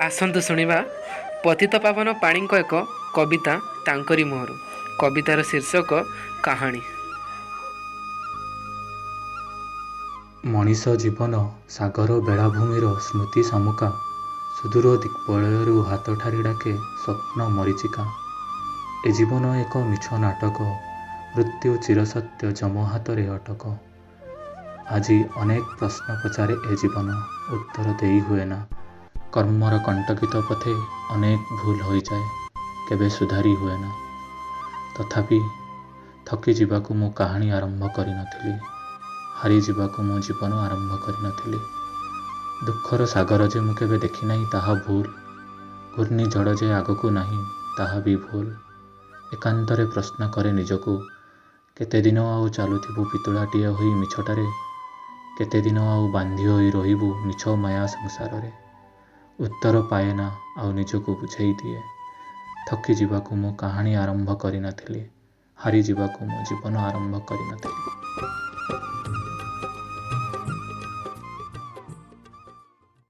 ଆସନ୍ତୁ ଶୁଣିବା ପତିତପାବନ ପାଣିଙ୍କ ଏକ କବିତା ତାଙ୍କରି ମୁହଁରୁ। କବିତାର ଶୀର୍ଷକ କାହାଣୀ। ମଣିଷ ଜୀବନ ସାଗର ବେଳାଭୂମିର ସ୍ମୃତି ଶାମୁକା ସୁଦୂର ଦିଗ୍ବଳୟରୁ ହାତଠାରି ଡାକେ ସ୍ୱପ୍ନ ମରୀଚିକା। ଏ ଜୀବନ ଏକ ମିଛ ନାଟକ, ମୃତ୍ୟୁ ଚିରସତ୍ୟ ଯମ ହାତରେ ଅଟକ। ଆଜି ଅନେକ ପ୍ରଶ୍ନ ପଚାରେ ଏ ଜୀବନ, ଉତ୍ତର ଦେଇ ହୁଏନା। କର୍ମର କଣ୍ଟକିତ ପଥେ ଅନେକ ଭୁଲ ହୋଇଯାଏ, କେବେ ସୁଧାରି ହୁଏନା। ତଥାପି ଥକି ଯିବାକୁ ମୁଁ କାହାଣୀ ଆରମ୍ଭ କରିନଥିଲି, ହାରିଯିବାକୁ ମୁଁ ଜୀବନ ଆରମ୍ଭ କରିନଥିଲି। ଦୁଃଖର ସାଗର ଯେ ମୁଁ କେବେ ଦେଖିନାହିଁ ତାହା ଭୁଲ, ଘୂର୍ଣ୍ଣିଝଡ଼ ଯେ ଆଗକୁ ନାହିଁ ତାହା ବି ଭୁଲ। ଏକାନ୍ତରେ ପ୍ରଶ୍ନ କରେ ନିଜକୁ, କେତେଦିନ ଆଉ ଚାଲୁଥିବୁ ପିତୁଳାଟିଏ ହୋଇ ମିଛଟାରେ? କେତେଦିନ ଆଉ ବାନ୍ଧି ହୋଇ ରହିବୁ ମିଛ ମାୟା ସଂସାରରେ? ଉତ୍ତର ପାଏନା ଆଉ ନିଜକୁ ବୁଝେଇ ଦିଏ, ଥକି ଯିବାକୁ ମୁଁ କାହାଣୀ ଆରମ୍ଭ କରିନଥିଲି, ହାରିଯିବାକୁ ମୁଁ ଜୀବନ ଆରମ୍ଭ କରିନଥିଲି।